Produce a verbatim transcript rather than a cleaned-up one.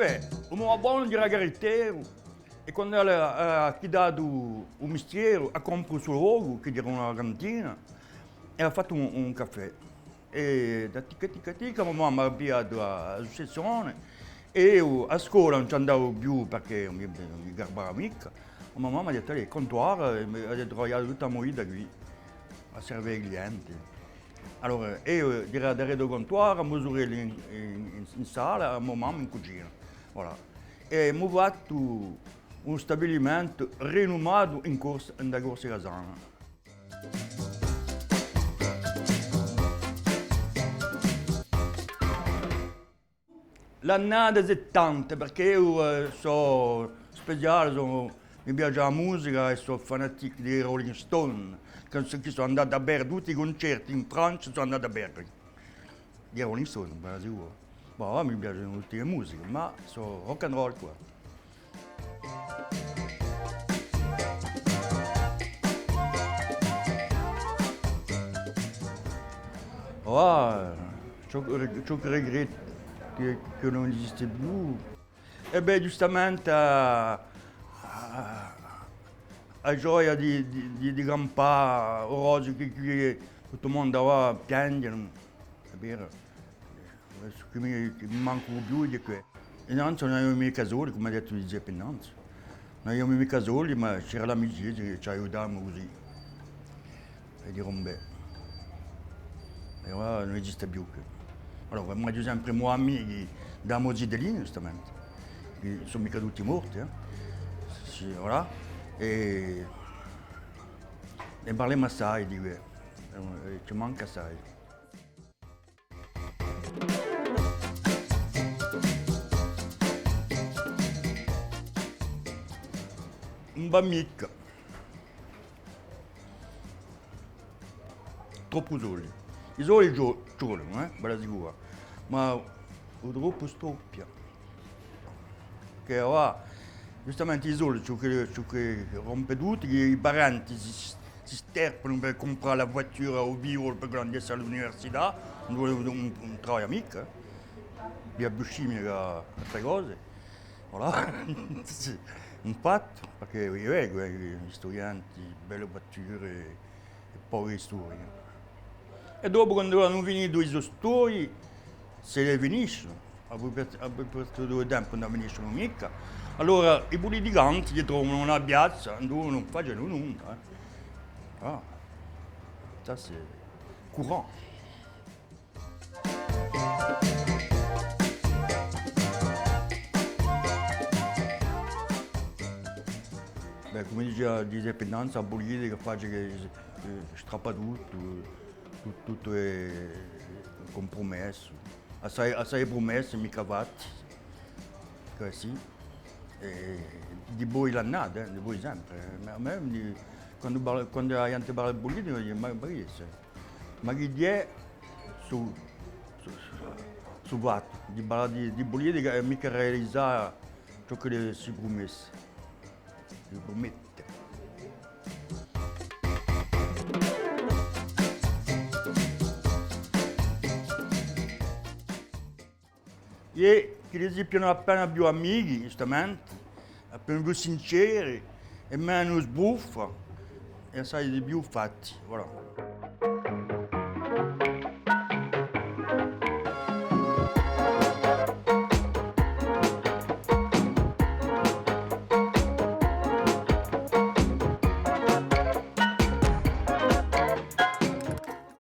Eh, u mo babbone era carretteru è quandu hà, hà chitatu u mistieru, hà compru u so locu, chì era una cantina, è hà fattu un, un caffè. È da ticca ticca ticca, mo mamma hà avviatu a, a successione, è eiu à a scola ùn ci andava più perchè ùn mi, ùn mi garbava micca. Ma mamma hà dettu: «Allez, comptoir», è mi, hà dettu, «Travagliate tutta a mo vita quì, à serve i clienti.» Allora, eiu era daretu à u comptoir, mo surellu in, in, in, in sala, mo mamma in cucina. Voilà. È emu fattu un stabilimentu rinumatu in Corsica, in a Corsica sana. L'annate settanta, perchè eiu, eh, sò speciale, sò, mi piace a musica è sò fanaticu di Rolling Stone, chì sò, chì sò andatu à vede tutti i cuncerti in Francia, sò andatu à vede. Di Rolling Stone, bella sicura. Ma mi piacenu tutte e musiche, ma sò rock and roll, quoi. Ah, ciò chì, ciò chì regrettu chì, chì ùn esiste più. È bè, ghjustamente, a, a, a gioia di, di, di, di campà, o cose chì, chì tuttu u mondu và à pienghje, hè vera. Quessu chì mi, chì mi manca u più hè què. Innanzi ùn aviamu micca soldi, cum'aghju dettu Ghjiseppu innanzi. Ùn aviamu micca soldi, ma c'era l'amicizia chì ci aiutavamu cusì. È di robe. È avà ùn esiste più què. Allora, m'aghju sempre i mo amichi da mo zitellinu, ghjustamente. Chì sò micca tutti morti, eh. Sì, voilà. È, è parlemu assai di què. È, è ci manca assai. Ùn và micca. Troppu soldi. I soldi ci vo-, ci volenu, eh, bella sicura. Ma u troppu stroppia. Chì và, ghjustamente i soldi, ciò chì, ciò chì rompe tuttu, chì i parenti si, si sterpanu per cumprà a vettura o u figliolu per ch'ellu andessi à l'università, ùn vole un, un travaglià micca, eh. Via buscimia chè altre cose. Voilà. Sì. Un fattu, perchè eiu vecu, eh, i studienti, belle vetture, è poche storie. È dopu, quandu anu finitu i so studii, s'elli finiscenu, à pruposita, à pruposita di tempu, ùn finiscenu micca, allora i puliticanti li trovanu una piazza induve ùn facenu nunda, eh. Ah, ça c'est courant. Bè, cum'è dicia Ghjiseppu innanzi, a pulitica face chì, eh, strappa tuttu, tut-, tuttu hè cumprumessu. Assai, assai prumesse, micca fatti. Cusì. È dipoi l'annate, eh, dipoi sempre, eh. Ma, ma, quandu parla, quandu a ghjente parla di pulitica, dicu: «Ma, ma chì hè?» Ma chì hè stu, stu, stu fattu di parlà di, di pulitica è micca realizà ciò chì si prumette, si prumette. È chì li si piglianu appena più amichi, ghjustamente, appena più sinceri, è menu sbuffa, è assai di più fatti, voilà.